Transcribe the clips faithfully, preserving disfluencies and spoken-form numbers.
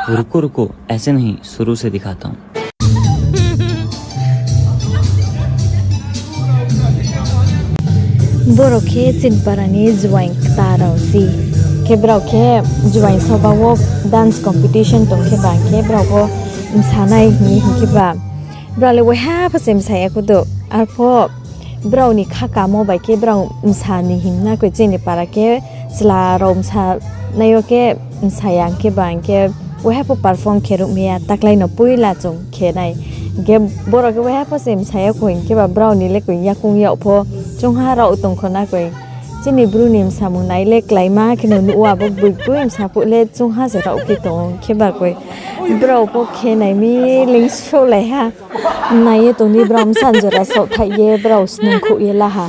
रुको, रुको, ऐसे नहीं, शुरू से दिखाता हूँ। Borok khe chini para ni juaing kta rao se. Khe brao khe juaing soba wo dance competition tong khe ba, khe brao bo msanai hing ye hing khe ba, brao le waiha pho se msa ya kho do. Arpho brao ni kha kamo bai khe brao msa ni hing na koi, chini para khe chla rao msanai yo khe msa ya hing khe ba, hing khe waiha pho perform khe ruhmai ya, taklái no poila chung khe nai. Hing khe borok khe waiha pho se msa ya kho hing khe ba, brao ni le koi yakung yag pho chungha rao tong kho na koi. Chini Bru ni msamung nai le kláima khe no nuh wo, abo boi boi msa phuh le chungha se rao phi tong khe ba koi. Brao pho khe nai mi leing sohlai ha. Nai ye tong di, brao msa jora saohthaih ye brao snung khouh ye la ha.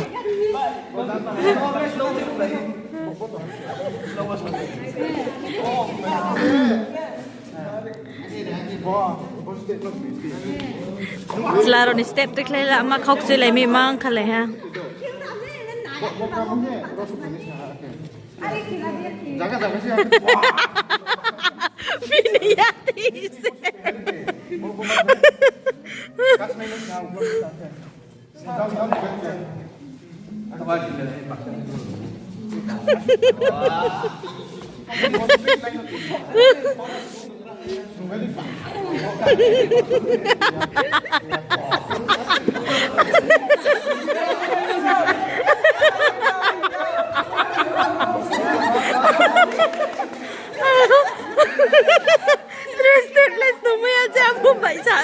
Chla rao ni step tikhlai la ma, khaukchuilai mi ma ongkhalai ha. Bini ya ti se. Dress step le snungmai ya je abo bai sa.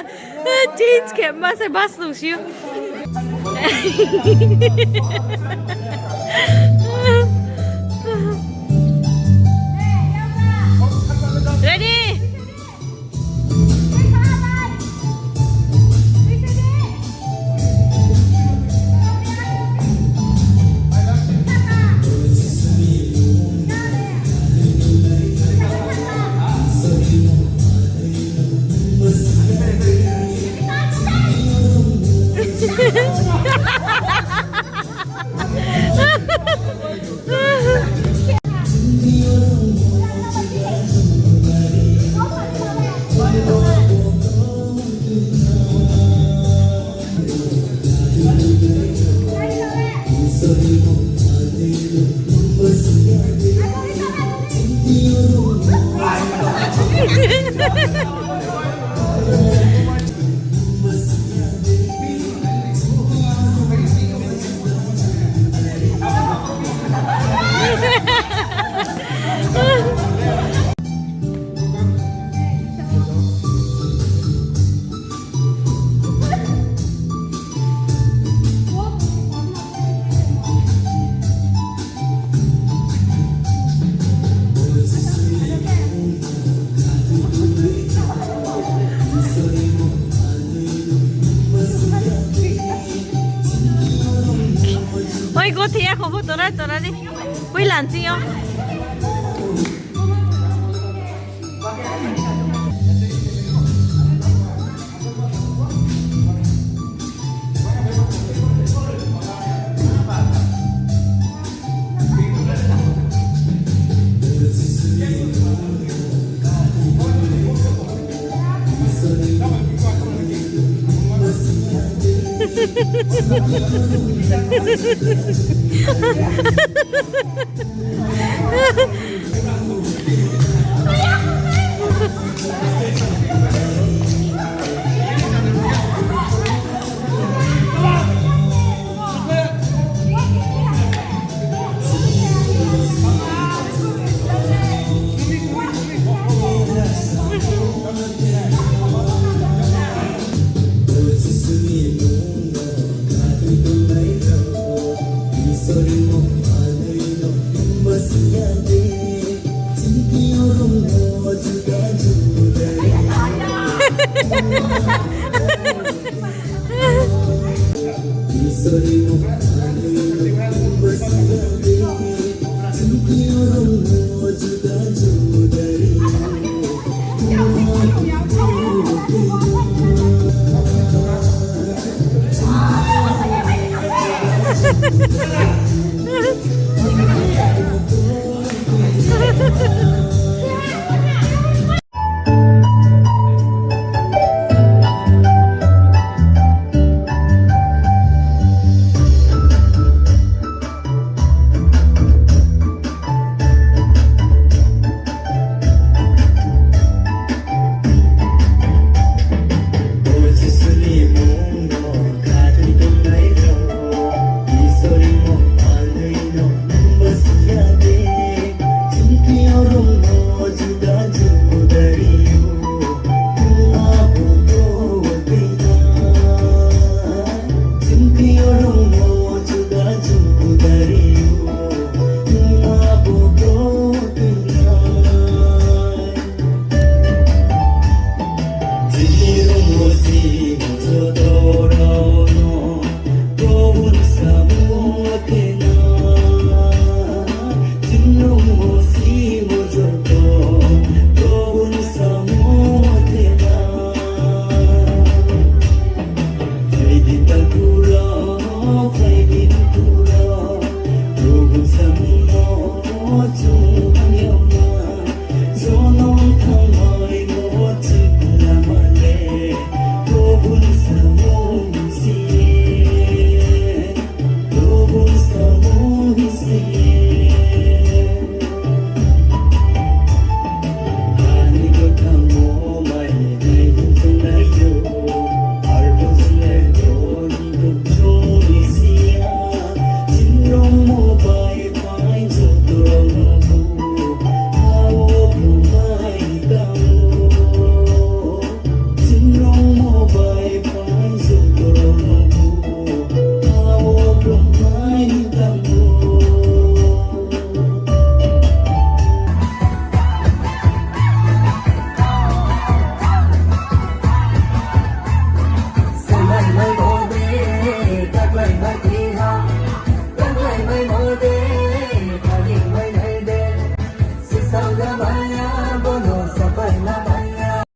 Change khe ma se bus nung si ou. Ready? Oi, gothi ya kho bo tora tora ni. Oi, lanchi yo.